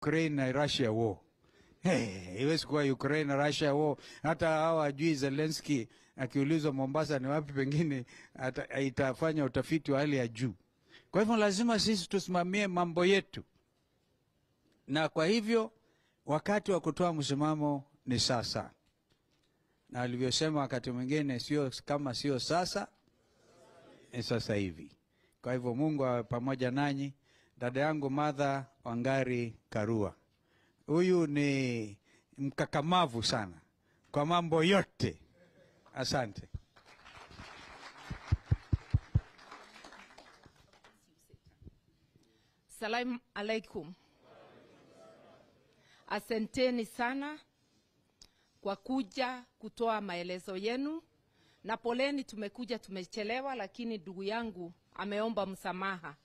Ukraine na Russia war. Hey, iwezi kuwa Ukraine na Russia war. Hata hawa hajui Zelensky akiulizwa Mombasa ni wapi, pengine itafanya utafiti wa hali ya juu. Kwa hivyo lazima sisi tusimamie mambo yetu, na kwa hivyo wakati wa kutoa msimamo ni sasa. Na alivyosema wakati mwingine, sio kama sio sasa, ni sasa hivi. Kwa hivyo Mungu awe pamoja nanyi. Dada yangu Martha Wangari Karua, huyu ni mkakamavu sana kwa mambo yote. Asante. Salam alaikum. Asanteni sana kwa kuja kutoa maelezo yenu, na poleni tumekuja tumechelewa, lakini ndugu yangu ameomba msamaha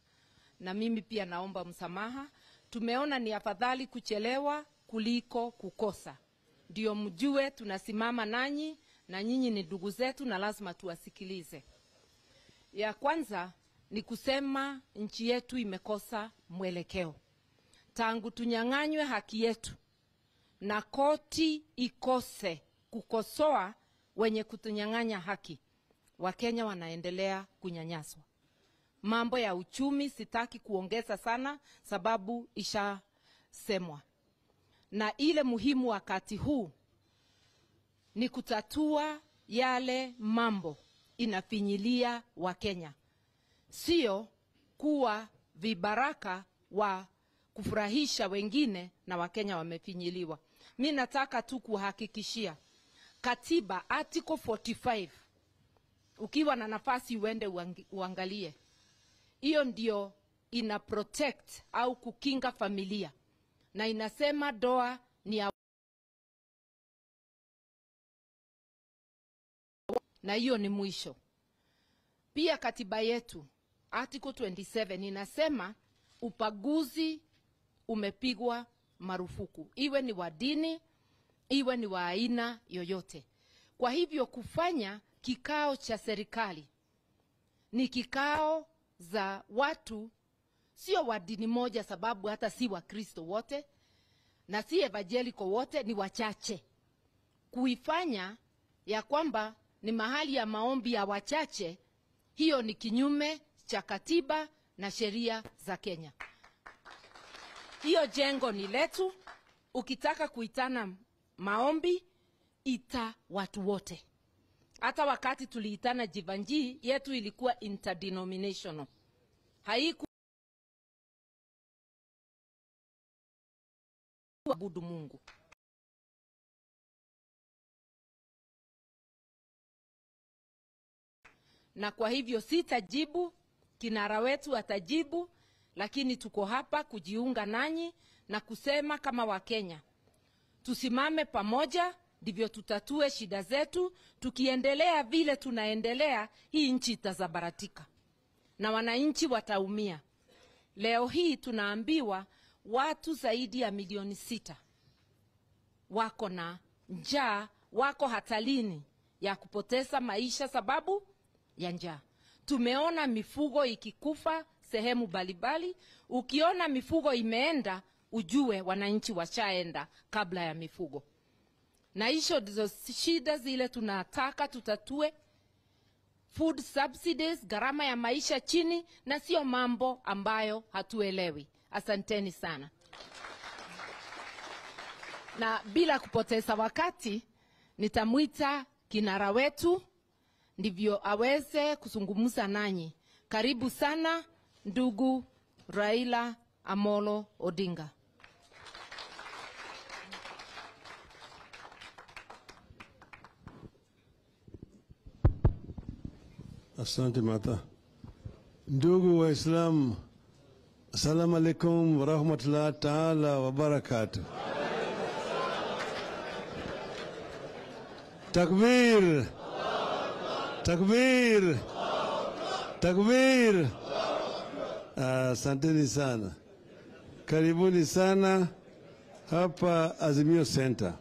na mimi pia naomba msamaha. Tumeona ni afadhali kuchelewa kuliko kukosa. Ndio mjue tunasimama nanyi, na nyinyi ni ndugu zetu na lazima tuwasikilize. Ya kwanza ni kusema nchi yetu imekosa mwelekeo. Tangu tunyang'anywe haki yetu na koti ikose kukosoa wenye kutunyang'anya haki, Wakenya wanaendelea kunyanyaswa. Mambo ya uchumi sitaki kuongeza sana sababu ishasemwa. Na ile muhimu wakati huu ni kutatua yale mambo inafinyilia Wakenya. Sio kuwa vibaraka wa kufurahisha wengine na Wakenya wamefinyiliwa. Mi nataka tu kuhakikishia katiba article 45, ukiwa na nafasi uende uangalie. Hiyo ndio ina protect au kukinga familia. Na inasema doa ni ya, na hiyo ni mwisho. Pia katiba yetu article 27 inasema upaguzi umepigwa marufuku, iwe ni wa dini, iwe ni wa aina yoyote. Kwa hivyo kufanya kikao cha serikali ni kikao za watu sio wa dini moja, sababu hata si wa Kristo wote na si evangelical wote, ni wachache. Kuifanya ya kwamba ni mahali ya maombi ya wachache, hiyo ni kinyume cha katiba na sheria za Kenya. Hiyo jengo ni letu. Ukitaka kuitana maombi, ita watu wote. Hata wakati tuliitana Jivanji yetu ilikuwa interdenominational. Haikuwa abudu Mungu. Na kwa hivyo sitajibu, kinara wetu atajibu, lakini tuko hapa kujiunga nanyi na kusema kama Wakenya tusimame pamoja, ndivyo tutatue shida zetu. Tukiendelea vile tunaendelea, hii nchi itazabaratika na wananchi wataumia. Leo hii tunaambiwa watu zaidi ya 6 milioni wako na njaa, wako hatarini ya kupoteza maisha sababu ya njaa. Tumeona mifugo ikikufa sehemu mbalimbali. Ukiona mifugo imeenda, ujue wananchi washaenda kabla ya mifugo. Na hizo ndizo shida zile tunataka tutatue. Food subsidies, gharama ya maisha chini, na sio mambo ambayo hatuelewi. Asanteni sana. Na bila kupoteza wakati, nitamuita kinara wetu ndivyo aweze kuzungumza nanyi. Karibu sana ndugu Raila Amolo Odinga. Asante Martha. Ndugu Waislamu, assalamu alaikum wa rahmatullahi ta'ala wa barakatuh. Takbir! Takbir! Takbir! Asanteni sana. Karibuni sana hapa Azimio Center.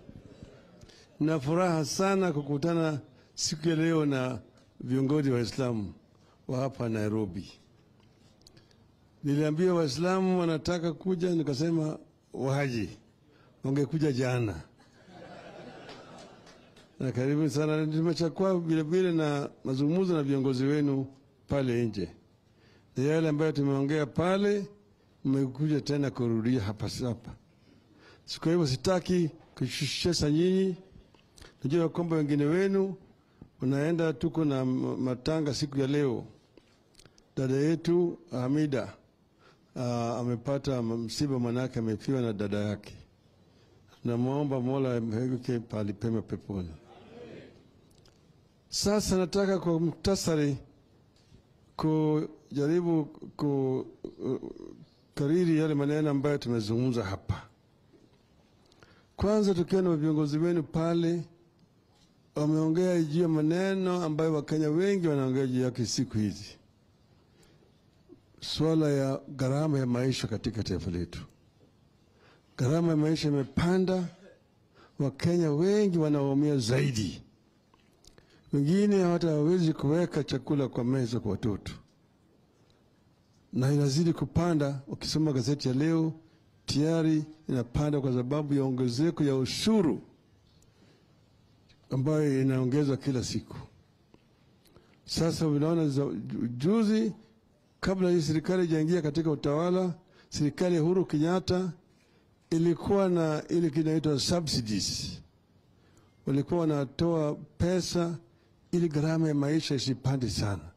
Na furaha sana kukutana siku ya leo na viongozi wa Waislamu wa hapa Nairobi. Niliambia Waislamu wanataka kuja, nikasema waje, wangekuja jana. Na karibu sana. Tumechukua vile vile na mazungumzo na viongozi wenu pale nje. Na yale ambayo tumeongea pale mmekuja tena kurudia hapa hapa. Siku hiyo sitaki kushusha nyinyi. Najua kwamba wengine wenu unaenda, tuko na matanga siku ya leo. Dada yetu Hamida amepata msiba, manake amefiwa na dada yake. Tunamuomba Mola amweke pahali pema peponi. Sasa nataka kwa muhtasari kujaribu kukariri yale maneno ambayo tumezungumza hapa. Kwanza, tukiwa na viongozi wenu pale, wameongea juu ya maneno ambayo Wakenya wengi wanaongea juu yake siku hizi. Swala ya gharama ya maisha katika taifa letu. Gharama ya maisha imepanda, Wakenya wengi wanaumia zaidi. Wengine hata hawawezi kuweka chakula kwa meza kwa watoto. Na inazidi kupanda. Ukisoma gazeti ya leo tayari inapanda kwa sababu ya ongezeko ya ushuru ambayo inaongezwa kila siku. Sasa unaona juzi, kabla hii serikali haijaingia katika utawala, serikali ya Uhuru Kenyatta ilikuwa na ile kinaitwa subsidies. Walikuwa wanatoa pesa ili gharama ya maisha isipande sana.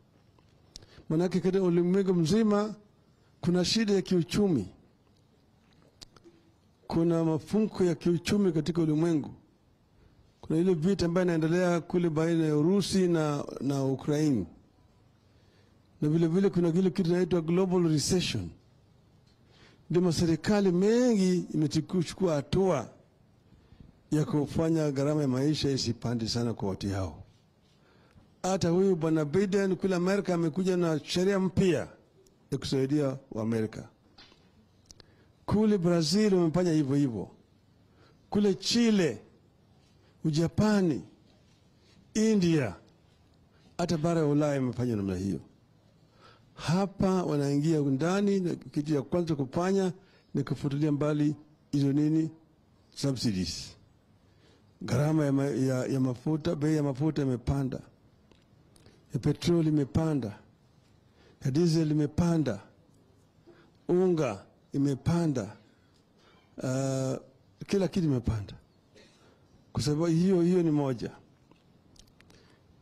Manake katika ulimwengu mzima kuna shida ya kiuchumi. Kuna mafunko ya kiuchumi katika ulimwengu. Kuna ile vita ambayo inaendelea kule baina ya Urusi na Ukraine. Na vile vile kuna kile kitu kinaitwa global recession. Ndio serikali mengi imechukua hatua ya kufanya gharama ya maisha isipande sana kwa watu hao. Hata huyu Bwana Biden kule Amerika amekuja na sheria mpya ya kusaidia wa Amerika. Kule Brazil wamefanya hivyo hivyo. Kule Chile, Ujapani, India, hata bara ya Ulaya imefanya namna hiyo. Hapa wanaingia ndani, na kitu ya kwanza kufanya ni kufutilia mbali hizo nini subsidies. Gharama ya mafuta, bei ya mafuta imepanda, ya petroli imepanda, ya diesel imepanda, unga imepanda, kila kitu imepanda. Kwa sababu hiyo ni moja.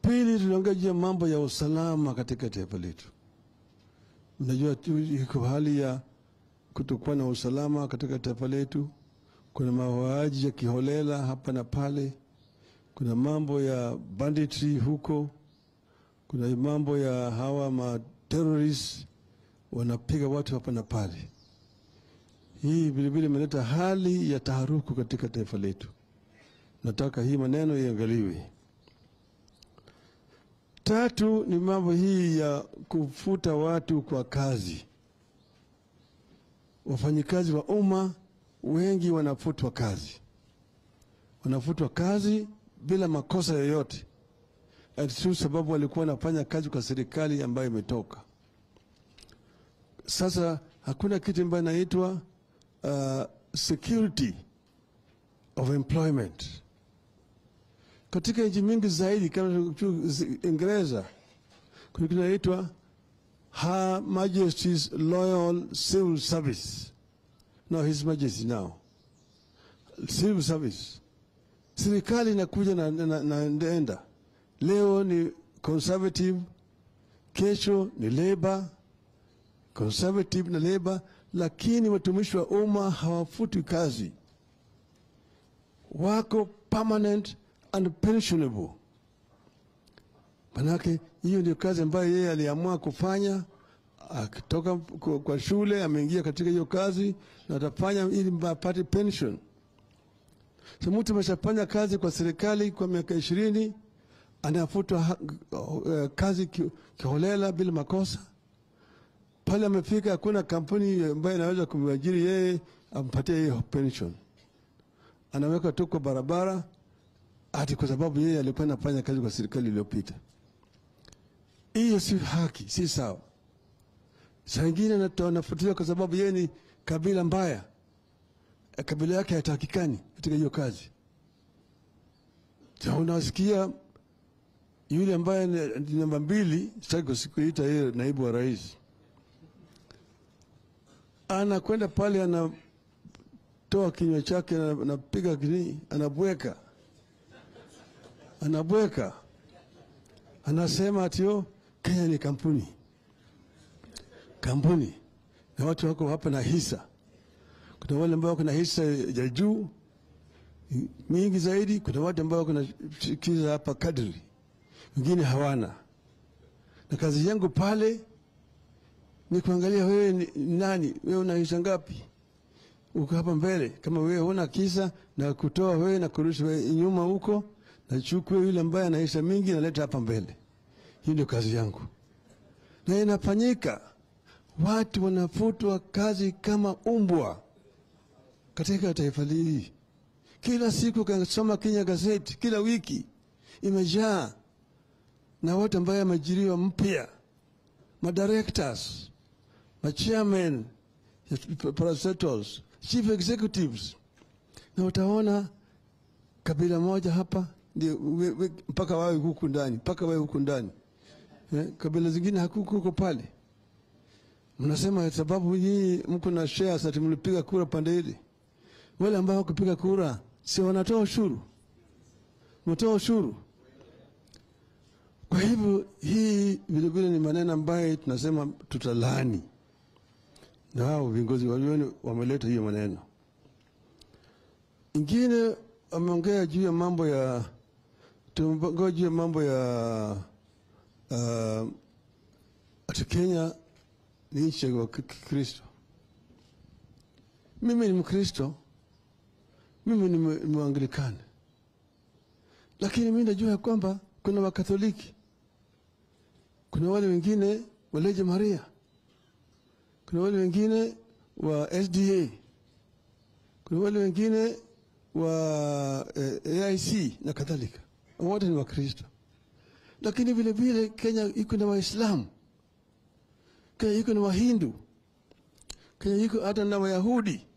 Pili, tunaongea mambo ya usalama katika taifa letu. Unajua tu iko hali ya kutokuwa na usalama katika taifa letu. Kuna mauaji ya kiholela hapa na pale. Kuna mambo ya banditry huko. Kuna mambo ya hawa ma terrorists wanapiga watu hapa na pale. Hii vile vile imeleta hali ya taharuku katika taifa letu. Nataka hii maneno iangaliwe. Tatu ni mambo hii ya kufuta watu kwa kazi. Wafanyikazi wa umma wengi wanafutwa kazi. Wanafutwa kazi bila makosa yoyote. Ati sababu walikuwa wanafanya kazi kwa serikali ambayo imetoka. Sasa hakuna kitu ambacho inaitwa security of employment. Katika nchi mingi zaidi kama Uingereza kuna kitu kinaitwa Her Majesty's Loyal Civil Service. No, His Majesty now. Civil Service. Serikali inakuja na ndenda. Leo ni Conservative, kesho ni Labour, Conservative na Labour, lakini watumishi wa umma hawafutwi kazi. Wako permanent and pensionable. Manake hiyo ndio kazi ambayo yeye aliamua kufanya. Akitoka kwa shule ameingia katika hiyo kazi na atafanya ili apate pension. So mtu ameshafanya kazi kwa serikali kwa miaka 20, anafutwa kazi kiholela bila makosa. Pale amefika hakuna kampuni ambayo inaweza kumwajiri yeye ampatie hiyo pension. Anaweka tu kwa barabara ati kwa sababu yeye alikuwa anafanya kazi kwa serikali iliyopita. Hiyo si haki, si sawa. Saa nyingine anafutiliwa kwa sababu yeye ni kabila mbaya. kabila yake hatakikani katika hiyo kazi. Unasikia yule ambaye ni namba 2, sitaki kuita yeye naibu wa rais, anakwenda pale anatoa kinywa chake, anapiga kini, anabweka, anasema ati Kenya ni kampuni, na watu wako hapa na hisa. Kuna wale ambao kuna hisa ya juu mingi zaidi, kuna watu ambao kuna kiza hapa kadri, wengine hawana. Na kazi yangu pale ni kuangalia wewe ni nani, wewe una hisa ngapi, uko hapa mbele. Kama wewe huna kisa, na kutoa wewe na kurusha wewe nyuma huko, na chukue yule ambaye ana hisa mingi na leta hapa mbele. Hiyo ndio kazi yangu. Na inafanyika. Watu wanafutwa kazi kama umbwa katika taifa hili. Kila siku kasoma Kenya gazeti, kila wiki imejaa na watu ambao wameajiriwa mpya, madirectors, machairmen, parastatals, chief executives. Na utaona kabila moja hapa ndio mpaka wawe huku ndani, mpaka wawe huku ndani. Kabila zingine hakuko pale. Mnasema sababu hii mko na shares ati mlipiga kura pande ile. Wale ambao hawakupiga kura si wanatoa ushuru? Mtoa ushuru. Kwa hivyo hii vile vile ni maneno ambayo tunasema tutalaani. Na hao viongozi walioni wameleta hiyo maneno. Ingine ameongea juu ya mambo ya tumeongea juu ya mambo ya ati Kenya ni nchi ya Kristo. Mimi ni Mkristo, mimi ni Mwanglikana, lakini mimi najua kwamba kuna Wakatoliki, kuna wale wengine wa Legion Maria, kuna wale wengine wa SDA, kuna wale wengine wa AIC na kadhalika. Wote ni Wakristo. Lakini vile vile Kenya iko na Waislamu, Kenya iko na Wahindu, Kenya iko hata na Wayahudi.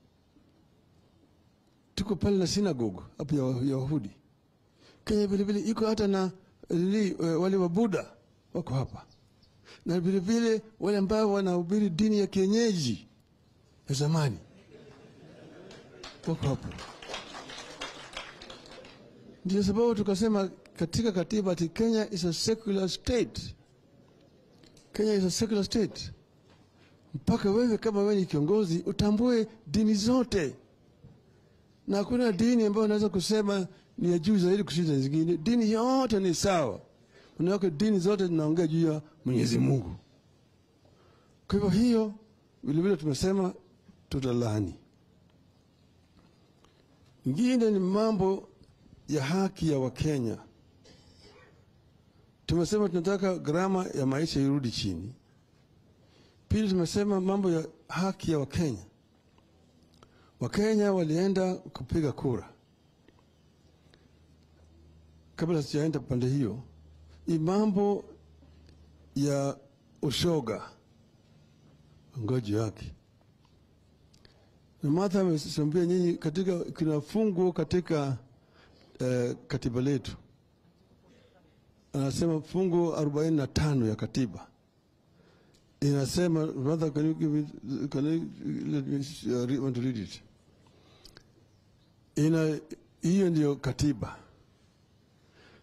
Tuko pale na synagogue hapo ya Wayahudi. Kenya vile vile iko hata na wale wa Buddha wako hapa, na vile vile wale ambao wanahubiri dini ya kienyeji ya zamani wako hapa. Ndio sababu tukasema katika katiba ati Kenya is a secular state. Kenya is a secular state. Mpaka wewe kama wewe ni kiongozi utambue dini zote. Na hakuna dini ambayo unaweza kusema ni ya juu zaidi kushinda zingine. Dini yote ni sawa. Maana dini zote zinaongea juu ya Mwenyezi Mungu. Kwa hivyo hiyo vile vile tumesema tutalaani. Ingine ni mambo ya haki ya Wakenya. Tumesema tunataka gharama ya maisha irudi chini. Pili tumesema mambo ya haki ya Wakenya. Wakenya walienda kupiga kura. Kabla sijaenda pande hiyo, mambo ya ushoga ngoji yake. Na Martha amesambia nyinyi katika kuna fungu katika katiba letu. Anasema fungu 45 ya katiba. Inasema, Martha, can you give me, can you let me want to read it? Ina hiyo ndio katiba.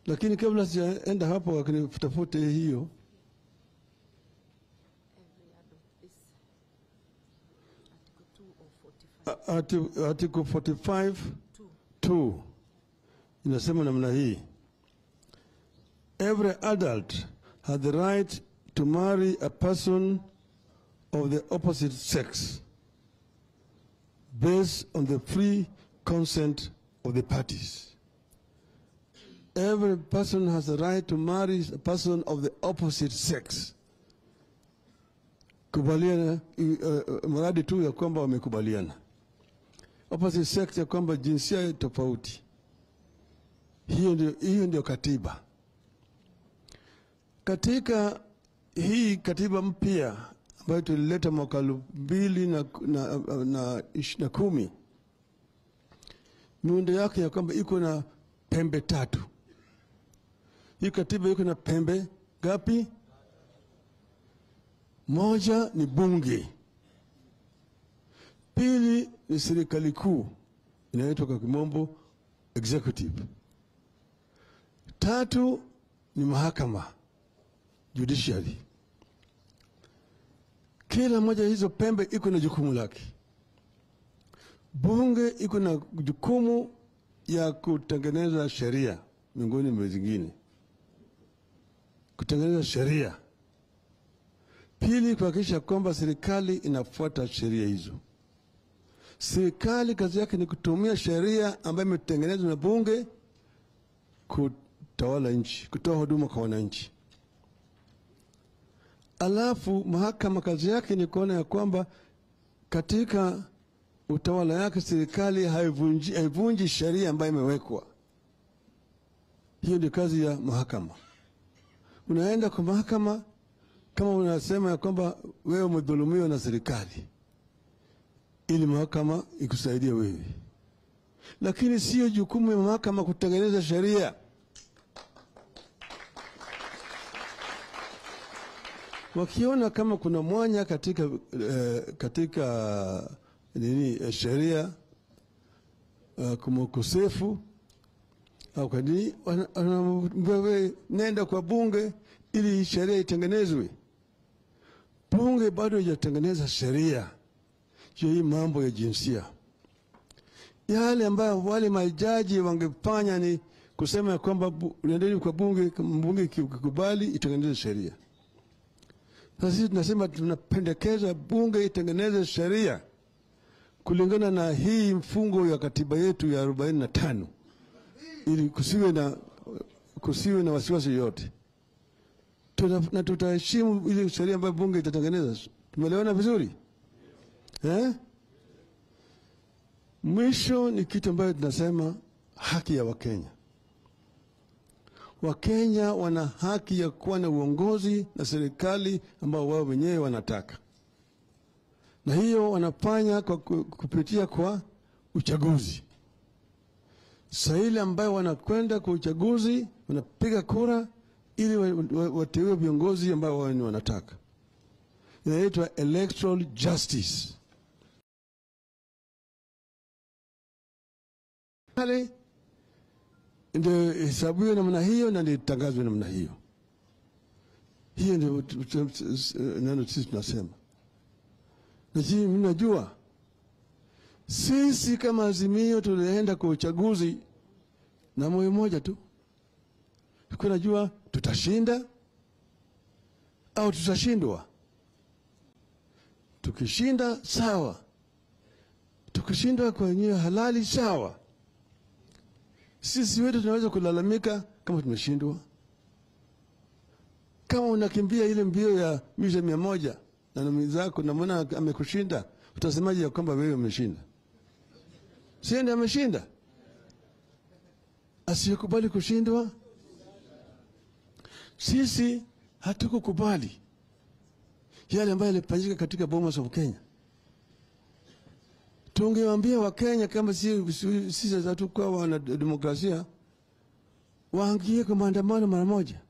Lakini kabla sijaenda hapo akinitafute hiyo. Article 45(2) inasema namna hii: every adult has the right to marry a person of the opposite sex based on the free consent of the parties. Every person has the right to marry a person of the opposite sex. Kubaliana, mradi tu ya kwamba wamekubaliana. Opposite sex ya kwamba jinsia tofauti. Hiyo ndio katiba. Katika hii katiba mpya ambayo tulileta mwaka 2010, Miundo yake ya kwamba iko na pembe tatu. Hii katiba iko na pembe ngapi? Moja ni bunge, pili ni serikali kuu inaitwa kwa kimombo executive, tatu ni mahakama judiciary. Kila moja hizo pembe iko na jukumu lake. Bunge iko na jukumu ya kutengeneza sheria, miongoni mwa zingine, kutengeneza sheria. Pili, kuhakikisha kwamba serikali inafuata sheria hizo. Serikali kazi yake ni kutumia sheria ambayo imetengenezwa na bunge kutawala nchi, kutoa huduma kwa wananchi. Alafu mahakama kazi yake ni kuona ya kwamba katika utawala yake serikali haivunji sheria ambayo imewekwa. Hiyo ndio kazi ya mahakama. Unaenda kwa mahakama kama unasema ya kwamba wewe umedhulumiwa na serikali, ili mahakama ikusaidie wewe. Lakini sio jukumu ya mahakama kutengeneza sheria. Wakiona kama kuna mwanya katika nini sheria, kuna ukosefu au kwa nini, wewe nenda kwa bunge ili sheria itengenezwe. Bunge bado haijatengeneza sheria hii mambo ya jinsia. Yale ambayo wale majaji wangefanya ni kusema kwamba nendeni kwa bunge, bunge ikikubali itengeneze sheria. Sasa sisi tunasema tunapendekeza bunge itengeneze sheria kulingana na hii mfungo ya katiba yetu ya 45, ili kusiwe na wasiwasi yoyote. Na tutaheshimu ile sheria ambayo bunge itatengeneza. Tumeelewana vizuri? Mwisho ni kitu ambayo tunasema haki ya Wakenya. Wakenya wana haki ya kuwa na uongozi na serikali ambao wao wenyewe wanataka. Na hiyo wanafanya kwa kupitia kwa uchaguzi. Saa ile ambayo wanakwenda kwa uchaguzi, wanapiga kura ili wateue viongozi ambao wao wanataka. Inaitwa electoral justice. Pale ndio hesabu namna hiyo na ndio itangazwe namna hiyo. Hiyo ndio neno sisi tunasema. Na sisi mnajua sisi kama Azimio tulienda kwa uchaguzi na moyo mmoja tu. Tunajua tutashinda au tutashindwa. Tukishinda sawa, tukishindwa kwa njia halali sawa. Sisi wetu tunaweza kulalamika kama tumeshindwa. Kama unakimbia ile mbio ya mita 100 na mwenzako na mwana amekushinda, utasemaje ya kwamba wewe umeshinda? Si ndiye ameshinda? Asiyekubali kushindwa. Sisi hatukukubali yale ambayo yalifanyika katika Bomas of Kenya. Tungewaambia Wakenya kama sisi hatukuwa wana demokrasia, waangie kwa maandamano mara moja.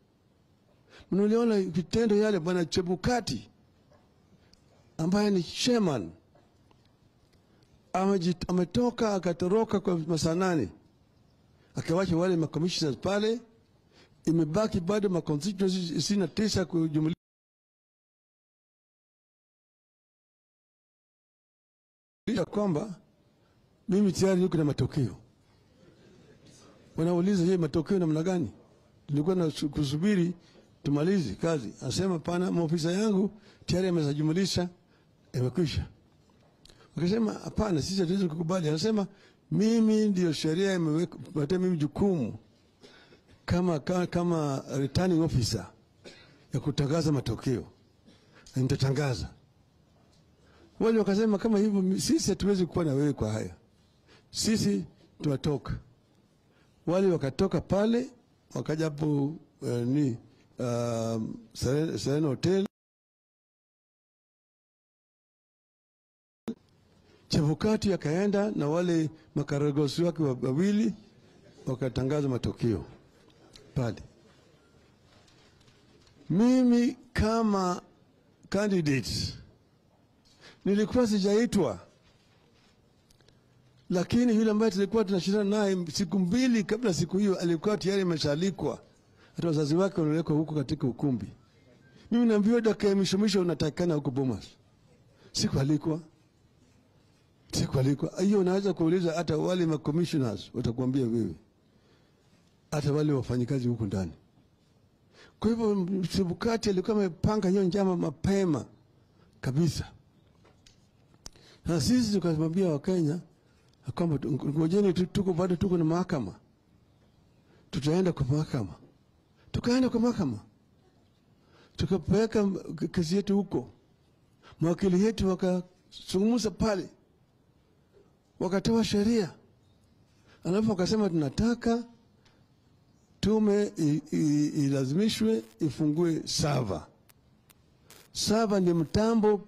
Mnaliona kitendo yale bwana Chebukati ambaye ni chairman ametoka akatoroka kwa masaa 8, akawacha wale ma commissioners pale. Imebaki bado ma constituencies 29 kujumlisha kwamba mimi tayari niko na matokeo. Wanauliza, je, matokeo namna gani? Nilikuwa na kusubiri tumalize kazi. Anasema pana, maofisa yangu tayari ameshajumlisha, imekwisha. Wakasema hapana, sisi hatuwezi kukubali. Anasema mimi ndio sheria imeweka mimi jukumu kama returning officer ya kutangaza matokeo, na nitatangaza. Wale wakasema kama hivyo sisi hatuwezi kuwa na wewe kwa haya, sisi tunatoka. Wale wakatoka pale wakaja hapo Serena Hotel. Chebukati akaenda na wale makaragosi wake wawili wakatangaza matokeo pale. Mimi kama candidate nilikuwa sijaitwa, lakini yule ambaye tulikuwa tunashindana naye siku mbili kabla siku hiyo alikuwa tayari ameshalikwa, hata wazazi wake waliwekwa huko katika ukumbi. Mimi naambiwa dakika ya mwisho mwisho unatakikana huko Bomas. Sikualikwa. Sikualikwa. Hiyo unaweza kuuliza hata wale ma commissioners watakuambia wewe, hata wale wafanyikazi huko ndani. Kwa hivyo Chebukati alikuwa amepanga hiyo njama mapema kabisa. Na sisi tukamwambia Wakenya kwamba ngojeni, tuko bado tuko na mahakama, tutaenda kwa mahakama. Tukaenda kwa mahakama, tukapeleka kesi yetu huko. Mawakili yetu wakazungumza pale, wakatoa sheria, alafu wakasema tunataka tume ilazimishwe ifungue sava. Sava ni mtambo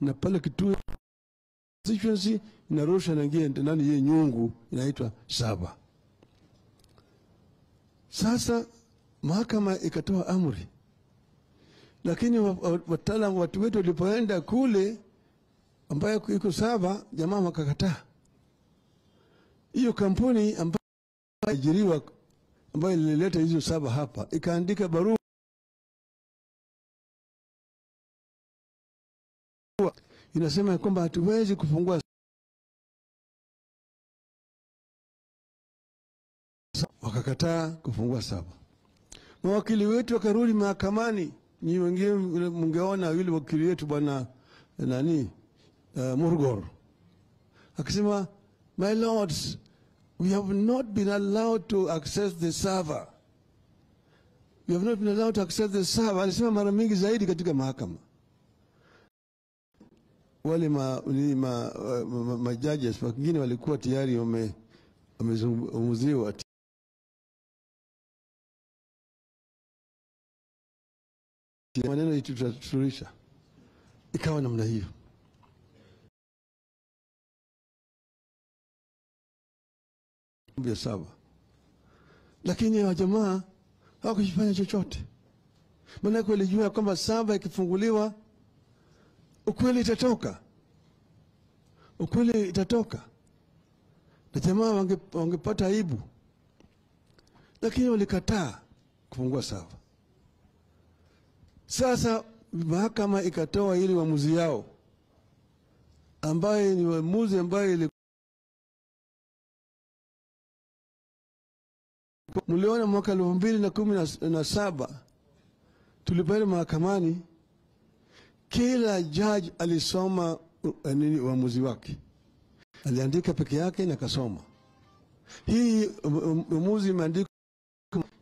na pale kituo constituency inarusha na ingine ndani hiyo nyungu inaitwa sava. Sasa mahakama ikatoa amri, lakini wataalamu watu wetu walipoenda kule ambayo iko sava, jamaa wakakataa. Hiyo kampuni ambayo ajiriwa ambayo ilileta hizo saba hapa ikaandika barua inasema kwamba hatuwezi kufungua. Wakakataa kufungua saba. Mawakili wetu wakarudi mahakamani. Ni wengine mngeona yule wakili wetu bwana nani Murgor akisema, my lords, we have not been allowed to access the server. We have not been allowed to access the server. Alisema mara mingi zaidi katika mahakama. Wale ma judges wengine walikuwa tayari wamezungumziwa. Maneno tutasuluhisha. Ikawa namna hiyo. Saba. Lakini wa jamaa hawakufanya chochote. Maana walijua kwamba saba ikifunguliwa ukweli itatoka. Ukweli itatoka. Na jamaa wangepata aibu. Lakini walikataa kufungua saba. Sasa mahakama ikatoa ili uamuzi yao, ambaye ni uamuzi ambaye ili mliona mwaka 2017 tulipoenda mahakamani, kila judge alisoma nini uamuzi wake. Aliandika peke yake na kasoma. Hii uamuzi imeandikwa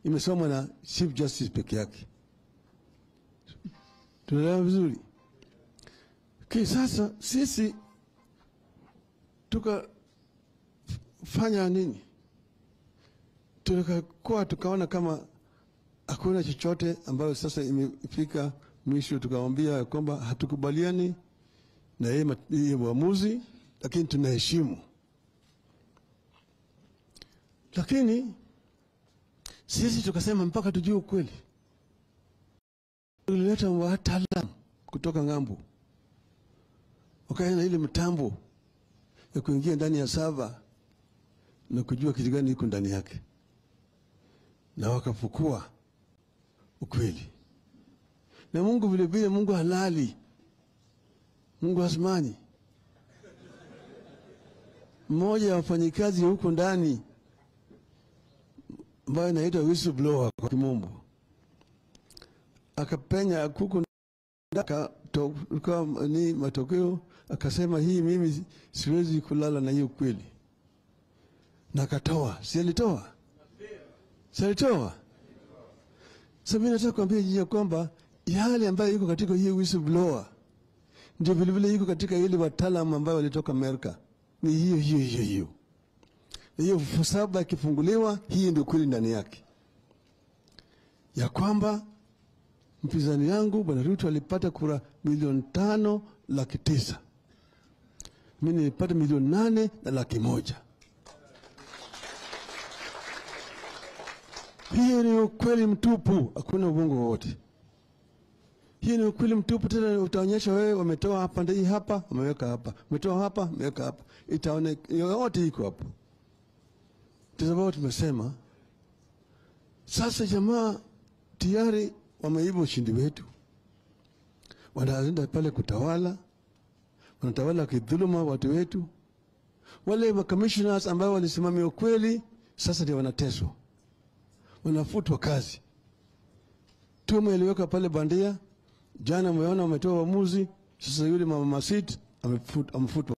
imesomwa na Chief Justice peke yake. Tunaelewa vizuri. Sasa sisi tukafanya nini? Tukakuwa tukaona kama hakuna chochote ambayo sasa imefika mwisho, tukamwambia kwamba hatukubaliani na yeye uamuzi, lakini tunaheshimu. Lakini sisi tukasema mpaka tujue ukweli. Tulileta wataalamu kutoka ng'ambo, wakaenda ile mtambo ya kuingia ndani ya sava na kujua kitu gani iko ndani yake, na wakafukua ukweli. Na Mungu vile vile, Mungu halali, Mungu asmani. Mmoja wa wafanyikazi huko ndani ambaye anaitwa whistleblower kwa kimombo, akapenya huko akatoka ni matokeo, akasema hii mimi siwezi kulala na hiyo kweli. Na akatoa, si alitoa? Si alitoa? Sasa mimi nataka kuambia nyinyi kwamba yale ambayo iko katika hii whistleblower ndio vile vile iko katika ile wataalamu ambao walitoka Amerika. Ni hiyo hiyo hiyo hiyo. Hiyo saba ikifunguliwa, hii ndio kweli ndani yake, ya kwamba Mpinzani yangu Bwana Ruto alipata kura 5,900,000. Mimi nilipata 8,100,000. Hiyo ni ukweli mtupu, hakuna uongo wowote. Hiyo ni ukweli mtupu. Tena utaonyesha wewe wametoa hapa ndio hapa, wameweka hapa. Wametoa hapa, wameweka hapa. Itaonekana yote iko hapo. Ndio sababu tumesema sasa jamaa tayari wameiba ushindi wetu. Wanaenda pale kutawala. Wanatawala kidhuluma watu wetu. Wale wa commissioners ambao walisimamia ukweli sasa ndio wanateswa. Wanafutwa kazi. Tume iliweka pale bandia. Jana umeona wametoa uamuzi. Sasa yule mama Masit amefutwa.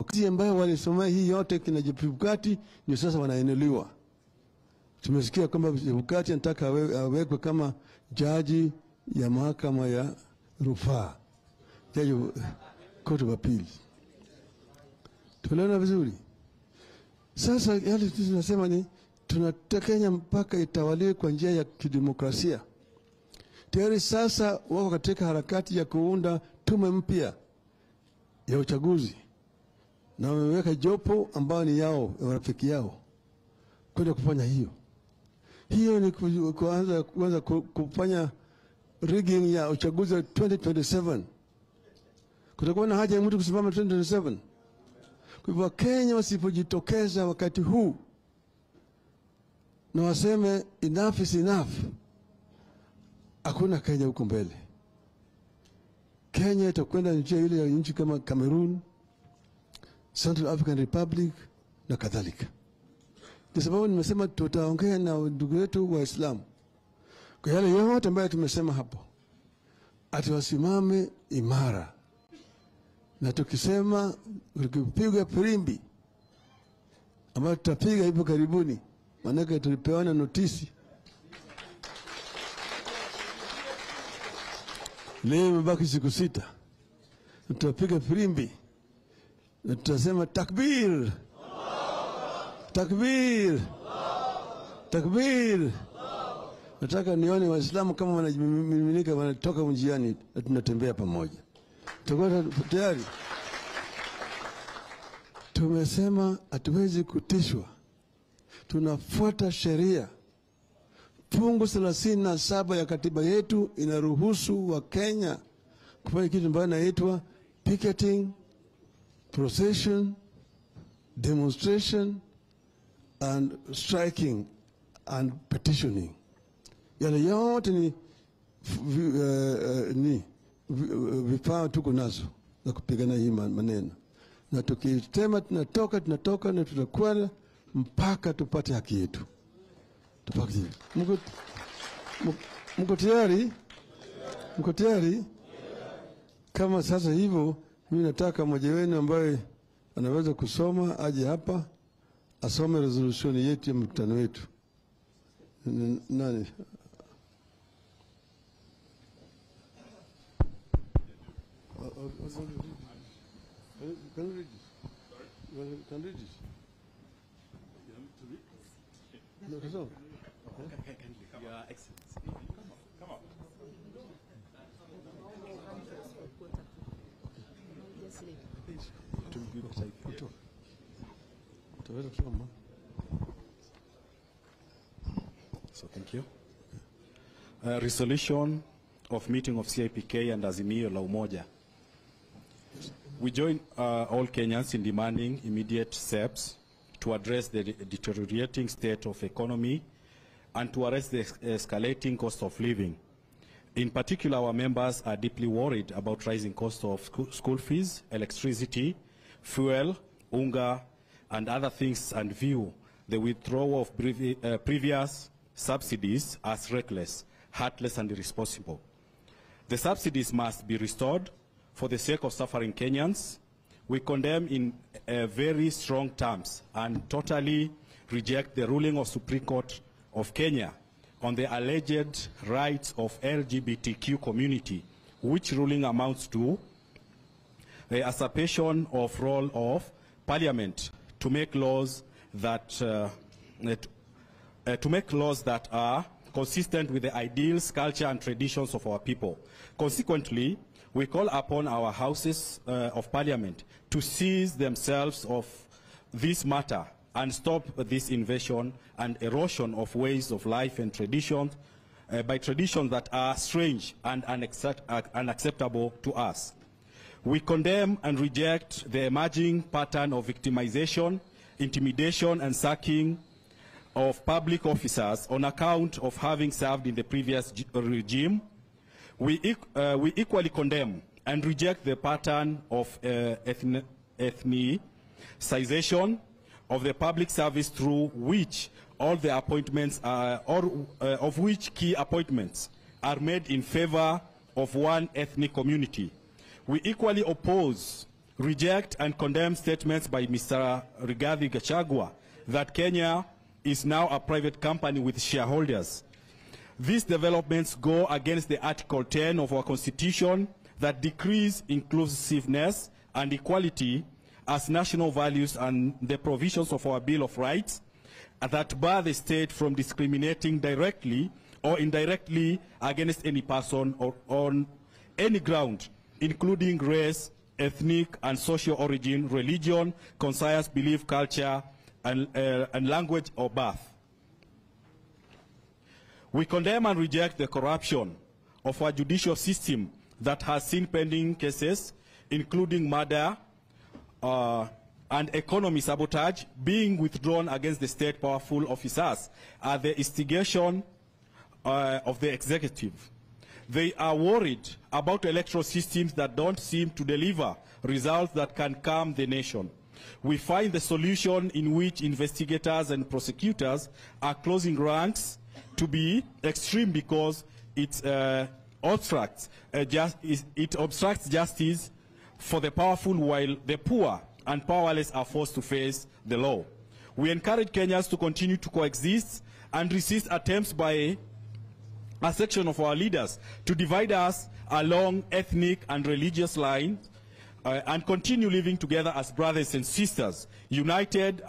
Kazi ambayo walisomea hii yote kina Chebukati ndio sasa wanainuliwa. Tumesikia kwamba Chebukati anataka awekwe kama jaji ya mahakama ya rufaa, jaji court of appeal. Tunaona vizuri. Sasa yale tunasema ni tunataka Kenya mpaka itawaliwe kwa njia ya kidemokrasia. Tayari sasa wako katika harakati ya kuunda tume mpya ya uchaguzi, na wameweka jopo ambao ni yao, rafiki yao, kwenda kufanya hiyo. Hiyo ni kuanza kufanya rigging ya uchaguzi wa 2027. Kutakuwa na haja ya mtu kusimama 2027. Kwa hivyo Kenya wasipojitokeza wakati huu na waseme enough is enough, hakuna Kenya huko mbele. Kenya itakwenda njia ile ya nchi kama Cameroon, Central African Republic na kadhalika. Kwa sababu nimesema tutaongea na ndugu wetu Waislamu kwa yale yote ambayo tumesema hapo, ati wasimame imara. Na tukisema tukipiga firimbi ambayo tutapiga hivi karibuni, maanake tulipewana notisi leo imebaki siku 6, tutapiga firimbi na tutasema takbir, takbir, takbir. Nataka nione Waislamu kama wanajimiminika, wanatoka njiani na tunatembea pamoja. Tutakuwa tayari. Tumesema hatuwezi kutishwa. Tunafuata sheria. Fungu 37 ya katiba yetu inaruhusu wa Kenya kufanya kitu ambacho inaitwa picketing, procession, demonstration and striking and petitioning. Yale yote ni vifaa tuko nazo za kupigana hii maneno. Na tukisema tunatoka na tutakwenda mpaka tupate haki yetu. Tupate. Mko tayari? Mko tayari? Kama sasa hivyo, mimi nataka mmoja wenu ambaye anaweza kusoma aje hapa asome resolution yetu ya mkutano wetu. Nani? Can you read this? Can you read this? No, no. Your Excellency. Come on. So thank you. Resolution of meeting of CIPK and Azimio la Umoja. We join all Kenyans in demanding immediate steps to address the deteriorating state of economy and to arrest the escalating cost of living. In particular, our members are deeply worried about rising cost of school fees, electricity, fuel, unga, and other things, and view the withdrawal of previous subsidies as reckless, heartless, and irresponsible. The subsidies must be restored for the sake of suffering Kenyans. We condemn in very strong terms and totally reject the ruling of Supreme Court of Kenya on the alleged rights of LGBTQ community, which ruling amounts to the usurpation of role of Parliament to make laws that to make laws that are consistent with the ideals, culture, and traditions of our people. Consequently, we call upon our houses of parliament to seize themselves of this matter and stop this invasion and erosion of ways of life and traditions by traditions that are strange and unacceptable to us. We condemn and reject the emerging pattern of victimization, intimidation, and sacking of public officers on account of having served in the previous regime. We equally condemn and reject the pattern of ethnicization of the public service through which all the appointments are, or of which key appointments are made in favor of one ethnic community. We equally oppose, reject, and condemn statements by Mr. Rigathi Gachagua that Kenya is now a private company with shareholders. These developments go against the Article 10 of our Constitution that decrees inclusiveness and equality as national values and the provisions of our Bill of Rights that bar the state from discriminating directly or indirectly against any person or on any ground, including race, ethnic and social origin, religion, conscience, belief, culture, and language or birth. We condemn and reject the corruption of our judicial system that has seen pending cases, including murder and economy sabotage, being withdrawn against the state powerful officers at the instigation of the executive. They are worried about electoral systems that don't seem to deliver results that can calm the nation. We find the solution in which investigators and prosecutors are closing ranks to be extreme because it obstructs justice for the powerful while the poor and powerless are forced to face the law. We encourage Kenyans to continue to coexist and resist attempts by a section of our leaders to divide us along ethnic and religious lines and continue living together as brothers and sisters, united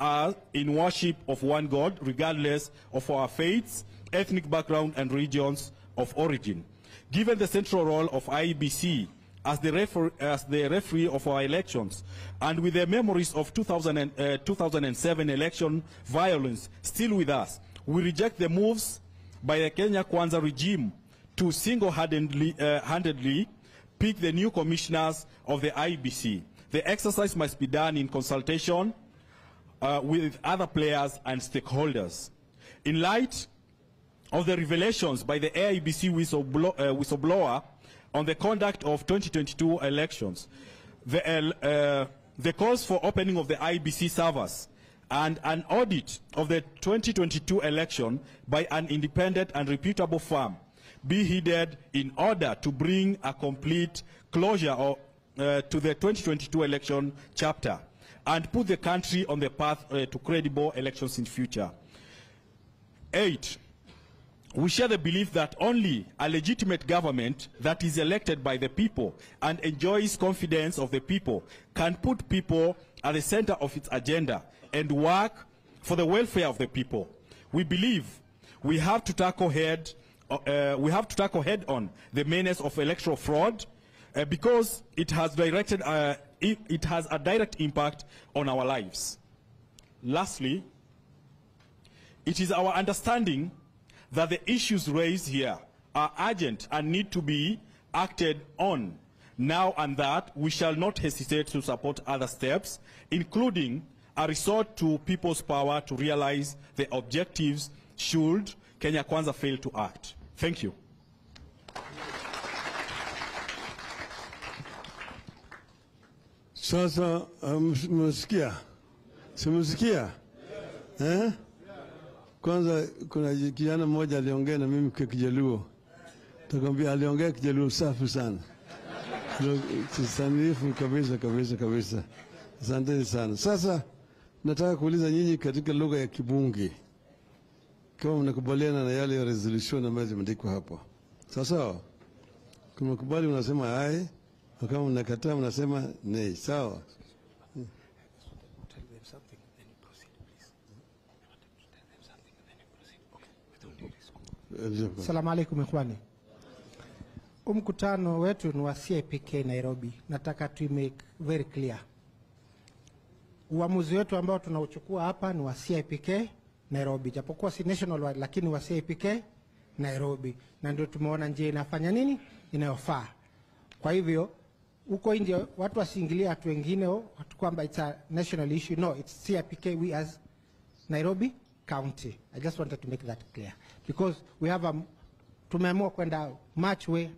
in worship of one God, regardless of our faiths, ethnic background, and regions of origin. Given the central role of IEBC as the referee of our elections, and with the memories of 2007 election violence still with us, we reject the moves by the Kenya Kwanza regime to single-handedly pick the new commissioners of the IEBC. The exercise must be done in consultation with other players and stakeholders. In light of the revelations by the IEBC whistleblower on the conduct of 2022 elections, the calls for opening of the IEBC servers and an audit of the 2022 election by an independent and reputable firm be heeded in order to bring a complete closure to the 2022 election chapter and put the country on the path to credible elections in future. 8, we share the belief that only a legitimate government that is elected by the people and enjoys confidence of the people can put people at the center of its agenda and work for the welfare of the people. We believe we have to tackle head on the menace of electoral fraud because it has it has a direct impact on our lives. Lastly, it is our understanding that the issues raised here are urgent and need to be acted on now, and that we shall not hesitate to support other steps, including a resort to people's power to realize the objectives should Kenya Kwanza fail to act. Thank you. Sasa msikia? Simsikia? Eh? Kwanza kuna kijana mmoja aliongea na mimi kwa Kijaluo. Takwambia aliongea Kijaluo safi sana. Sanifu kabisa kabisa kabisa. Asante sana. Sasa nataka kuuliza nyinyi katika lugha ya Kibunge kama mnakubaliana na yale ya resolution ambayo zimeandikwa hapa. Sawa sawa? Kama mnakubali mnasema aye, na kama mnakataa mnasema nay. Sawa? Salamu alaikum ikhwani. Huu mkutano wetu ni wa CIPK Nairobi. Nataka to make very clear. Uamuzi wetu ambao tunauchukua hapa ni wa CIPK Nairobi, japokuwa si national wide, lakini wa CIPK Nairobi, na ndio tumeona njia inafanya nini inayofaa. Kwa hivyo huko nje watu wasiingilie watu wengine watu kwamba it's a national issue. No, it's CIPK, we as Nairobi County. I just wanted to make that clear because we have a tumeamua kwenda much way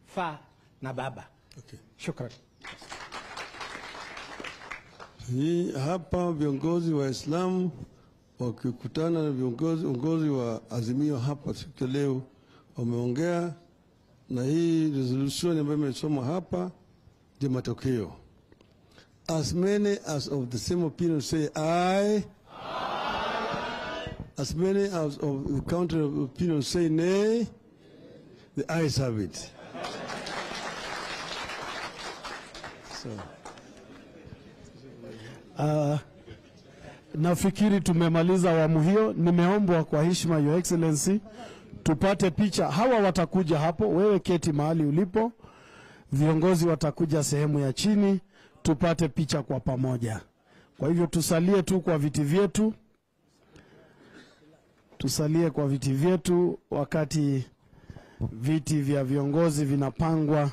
far na baba. Okay. Shukran. Hii hapa viongozi wa Islamu wakikutana na viongozi uongozi wa Azimio hapa siku ya leo wameongea, na hii resolution ambayo imesoma hapa ndio matokeo. As many as of the same opinion say aye. As many as of the counter opinion say nay. The ayes have it. So. Nafikiri tumemaliza awamu hiyo. Nimeombwa kwa heshima, Your Excellency, tupate picha. Hawa watakuja hapo, wewe keti mahali ulipo, viongozi watakuja sehemu ya chini, tupate picha kwa pamoja. Kwa hivyo tusalie tu kwa viti vyetu, tusalie kwa viti vyetu wakati viti vya viongozi vinapangwa.